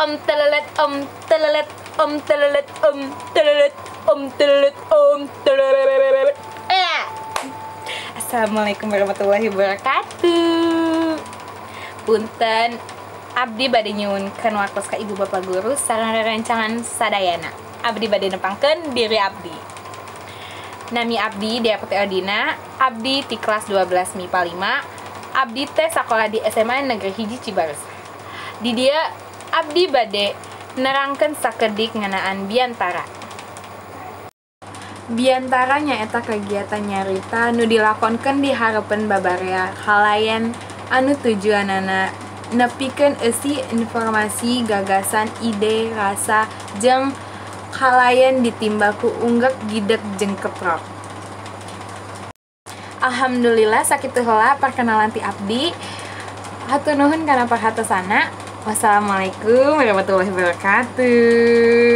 om telelet om telelet om telelet om telelet om telelet om telelet. Assalamualaikum warahmatullahi wabarakatuh. Punten, abdi bade nyuwunkeun waktos ka ibu bapak guru sareng rerencangan sadayana. Abdi bade nepangkeun diri abdi. Nami abdi Dea Putri Odina, abdi ti kelas 12 MIPA 5, abdi teh sakola di SMA Negeri 1 Cibarusah. Di dieu abdi bade nerangkeun sakedik ngeunaan biantara. Biantara nyaeta kegiatan nyarita nu dilakonkeun di hareupeun babarea kalayan anu tujuanana nepikeun eusi informasi, gagasan, ide, rasa, jeung kalayan ditimba ku unggek, gideg, jeung keprok. Alhamdulillah, sakitu heula perkenalan ti abdi. Hatur nuhun kana perhatosana. Wassalamualaikum warahmatullahi wabarakatuh.